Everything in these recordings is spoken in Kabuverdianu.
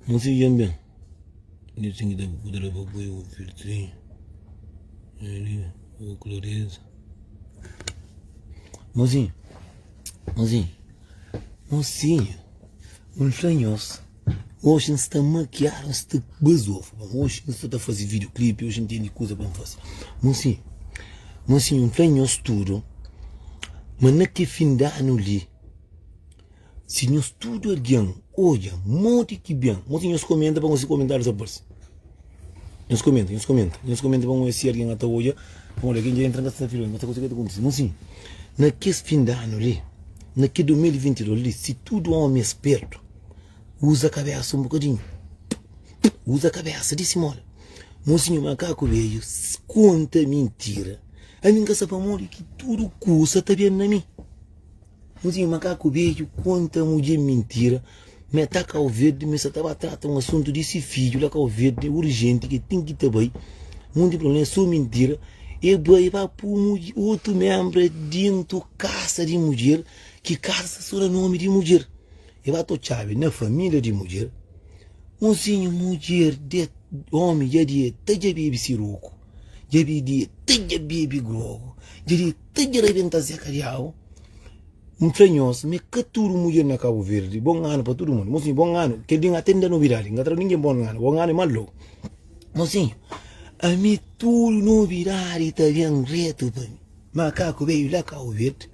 Mosinhu dja N ben. Nha ten ki da bu da pa poi un filtrinhu ali bu klareza. Mosinhu, mosinhu, mosinhu, N fla nhos, oxi N sta makiadu, N sta bazofu, oxi N sta ta faze video clip, oxi N tene kuza pa N faze. Mosinhu, mosinhu, N fla nhos tudu ma na ki fin di anu li, Si nhos tudu algen odja modi ki ben, modi nhos komenta pa si komentarius ta parse. Nhos komenta, nhos komenta, nhos komenta pa un si algen ta odja, pamodi algen dja entra na ta filma, ta konsigi ta kontise. Mon sin, na kes fin di anu li, na ke 2022 li, si tudu omi é spertu, uza kabesa un bokadinhu, uza kabesa di si mola. Mon sinhor makaku bedju konta mintira, ami N ka sa pamodi ki tudu kusa ta ben na mi. Mozinhu makaku bedju konta mudjer mintira ma el ta Kau Verdi ma el sa ta ba trata un asuntu di si fidju la Kau Verdi urjenti ki el ten ki ta bai munti problema é so mintira el bai ba pui otu menbra dentu kasa di mudjer ki kasa sta so na nomi di mudjer el ba ta otxabe na familia di mudjer mozinhu mudjer de omi dja di el ta dja bebe siroku dja di el ta dja bebe grogu dja di el Ti dja rebenta Zé Kadiau N fla nhos ma é ka tudu mudjer na Kabu Verdi Bon anu pa tudu mundu Mosinhu, bon anu Kel di N ate N da nobidadi N ka tra ningen bon anu Bon anu é más logu Mosinhu, ami tudu nobidadi ta ben retu pa mi Makaku beju la Kabu Verdi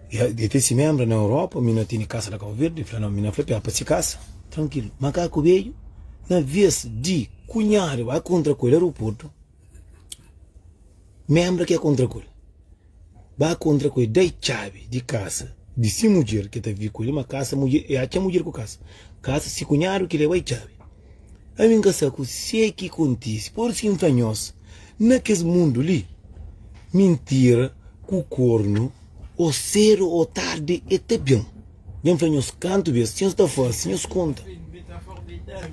E ten si menbra na Europa Mi na tene kasa la Kabu Verdi Fla no, mi na fla pa pa si kasa Trankilu Makaku beju na ves di kunhadu ba kontra ku el aeroportu Membra ki é kontra ku el, ba kontra ku el, da-i txabi di kasa di si mudjer ki ta vive ku el, ma kasa mudjer, e atxa mudjer ku kasa, kasa si kunhadu ki leba-i txabi. Ami N ka sa kuse ki kontise, pur isu ki N fla nhos, na kes mundu li, mintira ku kornu, ô sedu ô tardi, e ta ben. Dja N fla nhos kantu bês, si nhos ta fase, nhos konta.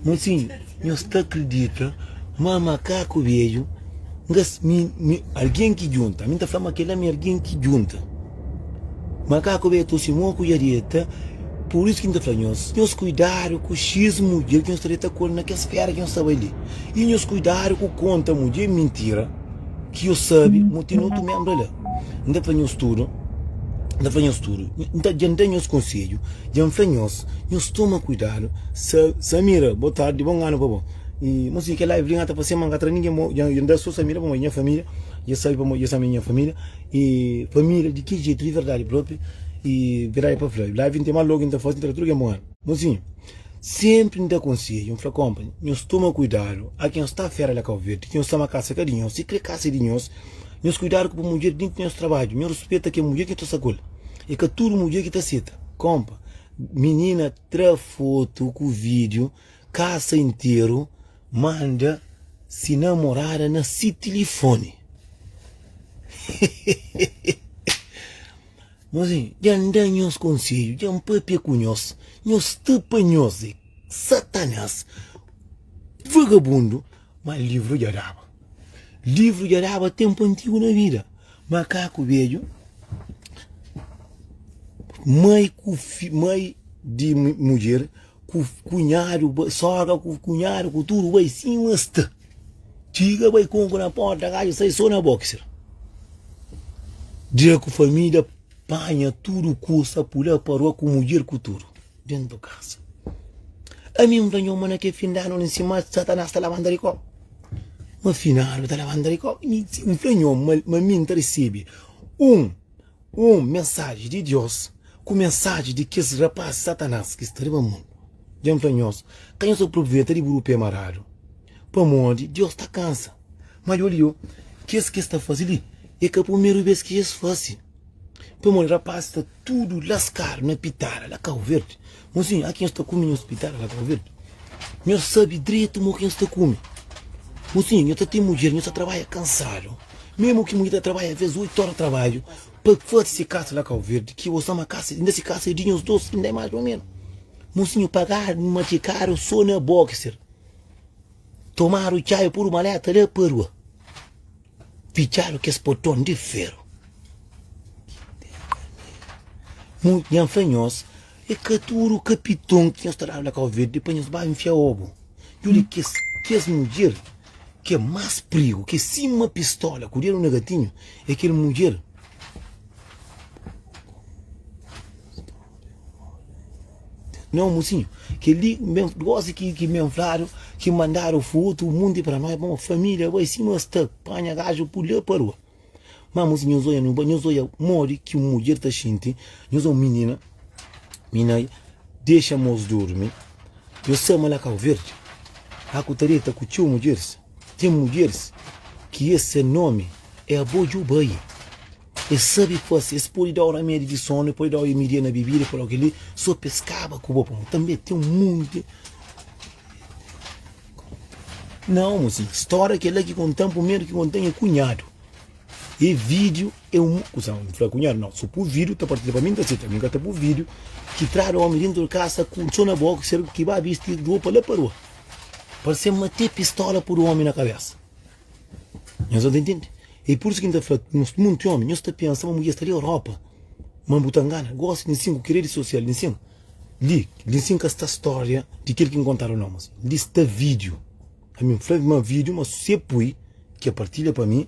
Mosinhu, nhos ta kridita ma makaku bedju N ka mi, mi, algen ki djunta, mi N ta fla ma kel-la mi algen ki djunta. Makaku bedju tosi mo ku dja deta, pur isu ki N ta fla nhos, nhos kuidadu ku xis mudjer ki nhos ta deta ku el na kes fera ki nhos ta bai li. I nhos kuidadu ku konta mudjer mintira. Ki yo sabe mo ten otu menbra la. N ta fla nhos tudu, N ta fla nhos tudu, N ta dja N da nhos konsedju, dja N fla nhos, nhos toma kuidadu. Sa, Samira, bo tardi, bon anu pa bo. I, mo si kel live li N ta fase ma N ka tra ningen bo, dja N da so Samira pamodi nha familia, dja sabe pamodi dja sabe nha familia. I familia di ki jetu, di verdadi propi, i verdadi pa fla. Live N ten mas logu N ta fase, N ta tra tudu ken bon anu. Mosinhu. Senpri N ta konsedja, N fla, Konpa, nhos toma kuidadu, a ki nhos sta fera la Kau Verdi, ki nhos sta ma kasa ka di nhos, si kre kasa é di nhos, nhos kuidadu ku pa mudjer dintu nhos trabadju, nhos ruspeta ke mudjer ki nhos ta sta ku el, é ka tudu mudjer ki ta seta. Konpa, minina tra fotu ku vídiu kasa interu, manda si namorada na si tilifoni. Mozinhu, dja N da nhos konsedju, dja N pâpia ku nhos, nhos sta pa nhos é Satanás, vagabundu, má livru dja daba. Livru dja daba ténpu antigu na vida. Makaku bedju, mai ku fi, mai di mudjer ku kunhadu, sogra ku kunhadu ku tudu bai sima sta. Txiga bai konku na porta gaju sai so na boxer Dia ku família panha tudu kusa pula pa rua ku mudjer ku tudu dentu kasa Ami N fla nho ma na ke fin di anu li sima satanas ta labanta di koba Ma finadu ta labanta di koba N fla nho ma mi N ta resebe un Un mensaji di Diós ku mensaji di kes rapás Satanás ki sta riba mundu. Dja N fla nhos, ka nhos apruveta di buru pé maradu, pamodi Diós ta kansa. Má djobe li, kes ki es ta faze li, é ka primeru bês ki es faze. Pamodi rapás sta tudu laskadu na pitada la Kau Verdi. Mosinhu, aki nhos ta kume nhos pitada la Kau Verdi? Nhos sabe dretu mo ki nhos ta kume. Mosinhu, nhos ta ten mudjer, nhos ta trabadja kansadu. Memu ki mudjer ta trabadja ves 8 ora trabadju pa faze se kasa la Kau Verdi, ki bo sta ma kasa, inda se kasa é di nhos dos, inda é más o menu. Mosinhu, pagadu matxikadu so na boxer. Tomadu txabi pudu maleta la pa rua. Fitxadu kes porton di feru. Nha fla nhos. É ka tudu kapiton ki nhos ta dadu na Kau Verdi pa nhos ba nfia obu. Djuda kes kes mudjer ki é más prigu, ki é sima pistola ku dedu na gatinhu, é kel mudjer. Não, mocinho, kel-li ben, gosi ki ki ben fladu, ki mandadu fotu, munti pa nós, bom, família bai sima sta panha gaju pu la pa rua. Má mocinho, nhos odja, nhos odja modi ki un mudjer ta xinti, nhos odja un minina, minina dexa mos durmi, nhos sabe ma la Kau Verdi, la ku ta deta ku txeu mudjeris, ten mudjeris ki es se nomi é abo djo bai. Es sabe fase, es pode da-u ramedi di sonu, es pode da-u midia na bibida, es pode da-u kel-li, sô pa es kaba ku bo. Pamodi tanbê ten un monti. Nau, mosinhu, stória kel-la ki konta-m, primeru ki konta-m é kunhadu. E vídiu é un. Kusa, N fla kunhadu, nau, si bu pui vídiu ta partilha pa mi, N ta seta. Mi N ka ta pui vídiu ki tradu ómi déntu di kasa ku sô na bóka, ki ba bisti ropa la pa rua. Parse ma te pistola pudu ómi na kabésa. Nhos ta intende? É pur isu ki N ta fla nhos, monti ómi, nhos ta pensa ma mudjer sta di Europa, ma bu ta ngana. Gósi li nsin ku ki redi sosial li nsin, li, li nsin ka sta stória di kel ki N kontadu nau, mas li sta vídiu. Ami N fla ma vídiu, ma si e pui ki e partilha pa mi,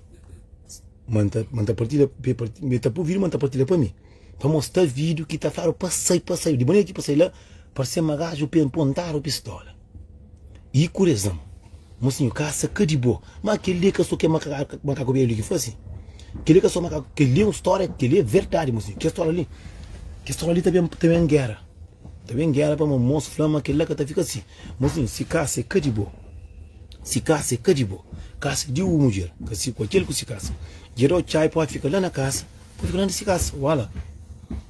ma N ta, ma N ta partilha, ma e ta pui vídiu ma N ta partilha pa mi. Pamodi sta vídiu ki ta fladu pa sai, pa sai. Di manera ki pa sai la, parse ma gaju pontadu pistola. I ku rezon. Mosinhu, kasa ka di bo. Ma kel-li é ka so kel makaku bedju li ki fase. Kel-li é ka so makaku. Kel-li é un stória, kel-li é verdadi, mosinhu. Kel stória li, kel stória li ta ben, ta ben géra. Ta ben géra pamodi mos fla ma kel-la ka ta fika si. Mosinhu, si kasa é ka di bo, si kasa é ka di bo, kasa é di bu mudjer, ka si kualker ku si kasa. Dja da-u txai pode fika la na kasa, pode fika la na si kasa. Wala,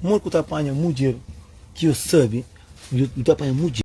modi ku ta panha mudjer ki yo sabe, bu ta panha mudjer.